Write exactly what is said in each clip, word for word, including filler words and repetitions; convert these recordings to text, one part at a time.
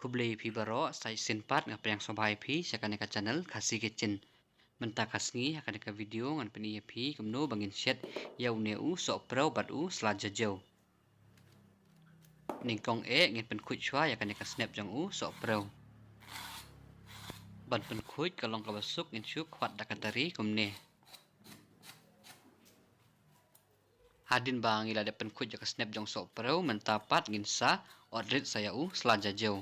Khublei phi baroh, sa shisien pat nga pdiang sngewbha ïa phi sha kane ka channel Khasi Kitchen. Mynta ka sngi ha kane ka video ngan pyni ïa phi kumno ba ngin shet ïa une u sohpyreu bad u sla jajew. Nyngkong eh ngin pynkhuid shuwa ïa kane ka snep jong u sohpyreu. Ban pynkhuid ka long kaba suk, ngin shu khwat da ka tari kumne. Hadien ba ngi la dep pynkhuid ïa ka snep jong sohpyreu, mynta pat ngin sa ot rit sa ïa u sla jajew.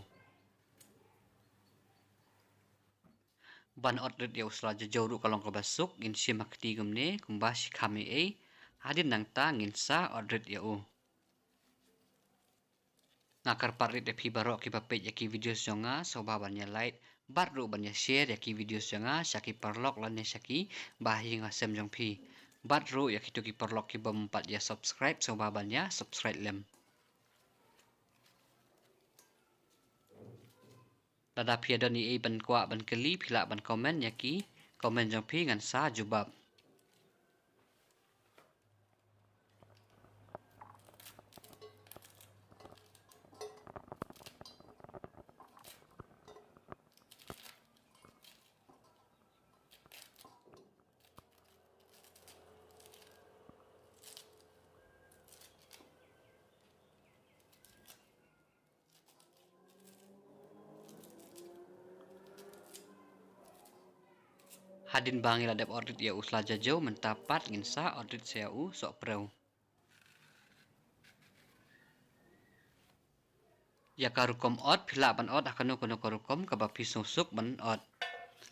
Ban ot rit ïa u sla jajew ruh ka long kaba suk, ngin shim ha kti kumne kumba shi kham ei ei. Hadien nangta ngin sa ot rit ïa u. Nga kyrpad rit ïa phi baroh kiba peit ïa ki videos jong nga, sngewbha ban ïa like bad ruh ban ïa share ïa ki videos jong nga sha ki paralok lane sha ki bahaïing bahasem jong phi. Bad ruh ïa kito ki paralok kibym pat ïa subscribe, sngewbha ban ïa subscribe lem. Lada phi don ei ei ban kwah ban kylli, phi lah ban comment ïa ki comment jong phi, ngan sa jubab. Hadien ba ngi la dep ot rit ïa u sla jajew, mynta pat ngin sa ot rit sa ïa u sohpyreu. Ïa ka rukom ot phi lah ban ot ha kano kano ka rukom kaba phi sngewsuk ban ot.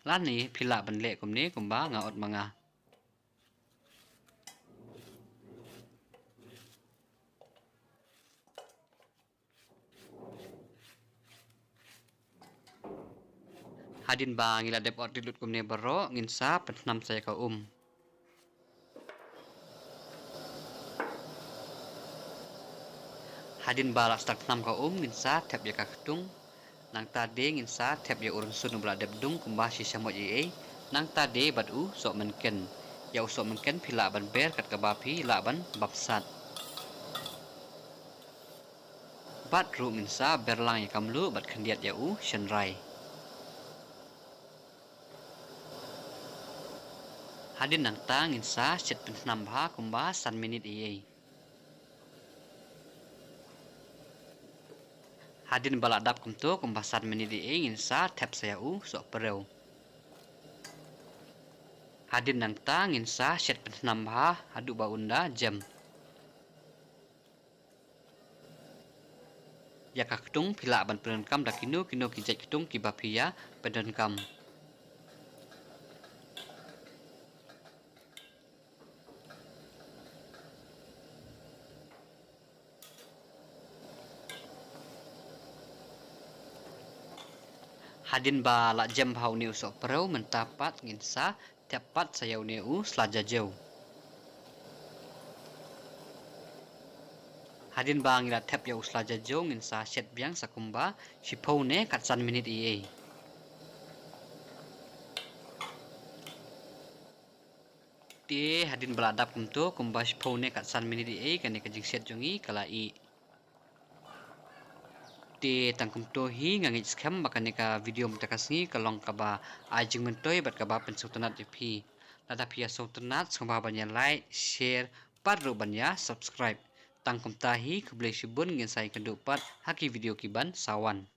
Lane phi lah ban leh kumne kumba nga ot ma nga. Hadien ba ngi la dep ot rit lut kumne baroh, ngin sa pynthnam sa ïa ka um. Hadien ba la start thnam ka um, ngin sa thep ïa ka ktung. Nangta de ngin sa thep ïa u rynsun uba la dep dung kumba shi shamoit ei ei. Nangta de bad u sohmynken. Ïa u sohmynken phi lah ban ber kat kaba phi lah ban bamsat. Bad ruh ngin sa ber lang ïa ka mluh bad khyndiat ïa u shynrai. Hadien nangta ngin sa shet pynthnam bha kumba san minit ei ei. Hadien ba la dap kumto kumba san minit ei ei, ngin sa thep sa ïa u sohpyreu. Hadien nangta ngin sa shet pynthnam bha haduh ba un da jem. Ïa ka ktung phi lah ban pyndonkam da kino kino ki jait ktung kiba phi ïa pyndonkam. Hadien ba la jem bha une u sohpyreu, mynta pat ngin sa thep pat sa ïa une u sla jajew. Hadien ba ngi la thep ïa u sla jajew, ngin sa shet biang sa kumba shiphew ne kat san minit ei ei. Te hadien ba la dap kumto kumba shiphew ne kat san minit ei ei, kane ka jingshet jong ngi ka la ih. Te tang kumto hi, nga ngeit skhem ba kane ka video mynta ka sngi ka long kaba ai jingmyntoi bad kaba pynsngewtynnat ïa phi. Lada phi ïa sngewtynnat, sngewbha ban ïa like, share bad ruh ban ïa subscribe. Tang kumta hi, khublei shibun, ngin sa ïakynduh pat ha ki video kiban sa wan.